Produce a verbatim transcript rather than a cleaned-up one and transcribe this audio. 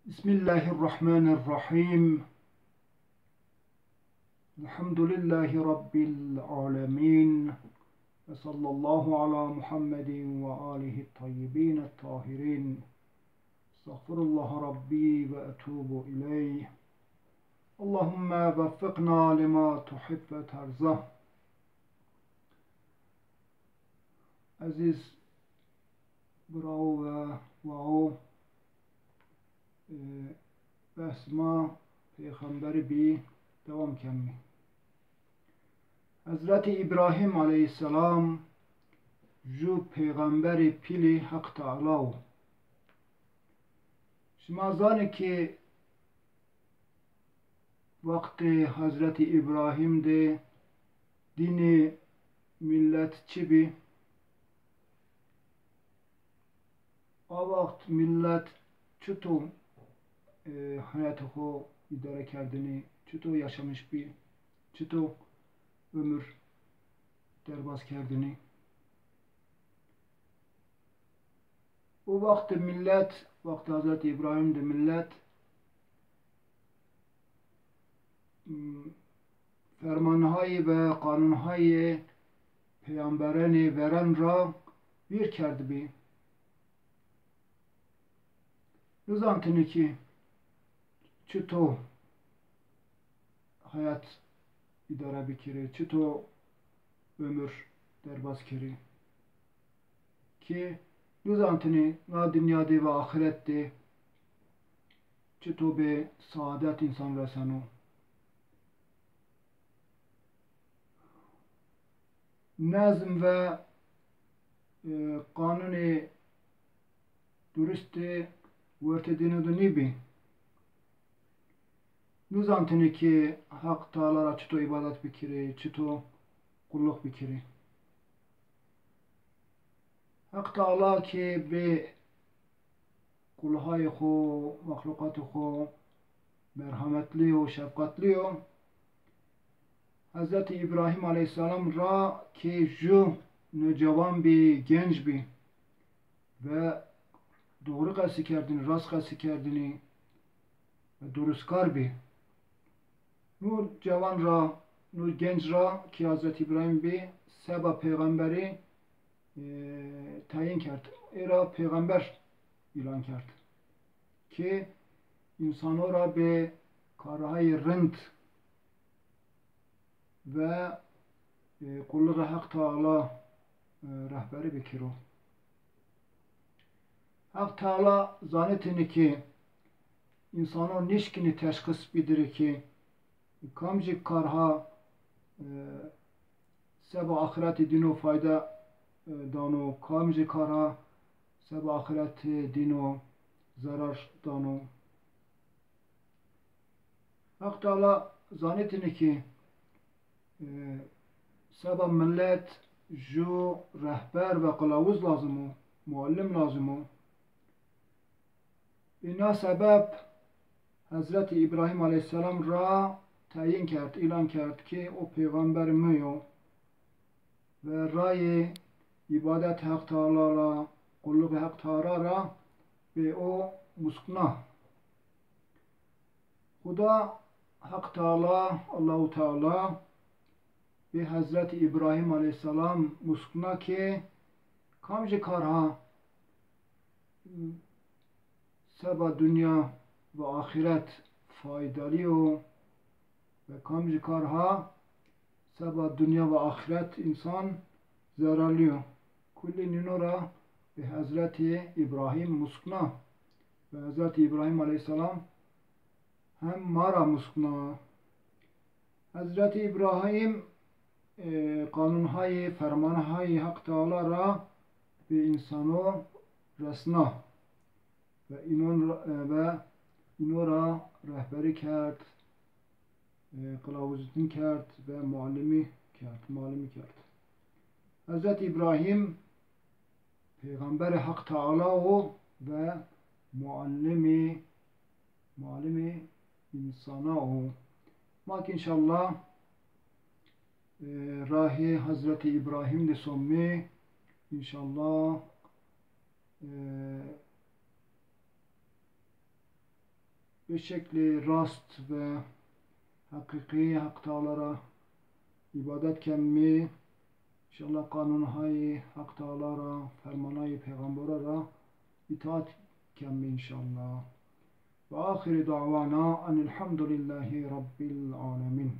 بسم الله الرحمن الرحيم. الحمد لله رب العالمين. وصلى الله على محمد وآله الطيبين الطاهرين. أستغفر الله ربي وأتوب إليه. اللهم وفقنا لما تحب وترضى. Ezîz birawo ve wawo, e, behs ma pêxemberî bî, dewam kemî. Hezretî Îbrahîm aleyhîsselam ju pêxemberî pîlî Heq Teala wo. Şima zanî ki wextê Hezretî Îbrahîm de dînê millet çi bî? A wext millet çito, e, heyatê xo îdare kerdinî, çito yaşamiş bî, çito ömür derbaz kerdinî? O wext de millet, wextê Hezretî Îbrahîm de millet, m, fermanhayê ve qanûnhayê peyamberenê veren ra vîr kerdibî. Nizantinî ki çito heyat îdare bikirê, çito ömür derbaz kerê. Ki nizantinî na dinya de ve axiret de çito bi saadet însan reseno. Nezm ve, e, qanûnê durustê wertê dînî de nîbî. Nizantinî ki Heq Teala ra çito îbadet bikirê, çito qulluq bikirê. Heq Teala ki bi qulhayê xo, mexluqatê xo merhametlî yo, şefqetlî yo. Hezretî Îbrahîm aleyhîsselam ra ki ju nocewan bî, genc bî ve doğru qesî kerdinî, rast qesî kerdinî ve durustkar bî. No cewan ra, no genc ra ki Hezretî Îbrahîm bî, seba pêxemberî, e, teyîn kerd. Ê ra pêxember îlan kerd. Ki însano ra bi karhayê rind ve, e, qulluğê Heq Teala, e, rehberî bikiro. Heq Teala zanitêne ki însano nişkinî teşxîs bidirê ki kamcî karha, e, seba axiretî dîno fayde, e, dano, kamcî karha seba axiretî dîno zerar dano. Heq Teala zanitêne ki, e, seba millet ju rehber ve qilawuz lazim o, muallim lazim o. Bi na sebeb Hezretî Îbrahîm aleyhîsselam ra teyîn kerd, îlan kerd ki o pêxemberê mi yo ve rayê îbadet Heq Teala ra, qulluğê Heq Teala ra bi o muskna. Xuda Heq Teala, Allahu Teala bi Hezretî Îbrahîm aleyhîsselam muskna ki kamcî karha seba dinya ve axiret faydalî yo ve kamcî karha seba dinya ve axiret însan zerarlî yo. Kulî nîno ra bi Hezretî Îbrahîm muskna ve Hezretî Îbrahîm aleyhîsselam hem ma ra muskna. Hezretî Îbrahîm, e, qanûnhayê, fermanhayê Heq Teala ra bi însano resna ve înon ra, e, ve îno ra rehberî kerd, e, qilawuzîtin kerd ve muallimî kerd, muallimî kerd. Hezretî Îbrahîm pêxemberê Heq Teala o ve muallimî, muallimî însana o. Ma ki înşallah, e, rahê Hezretî Îbrahîm de somî, înşallah, e, Bi şeklê rast ve heqîqî Heq Teala ra îbadet kemî. Înşallah qanûnhayê Heq Teala ra, fermanayê pêxembera ra îtaat kemî înşallah. Ve axiru dawana enilhamdulillahî rabbil alemîn.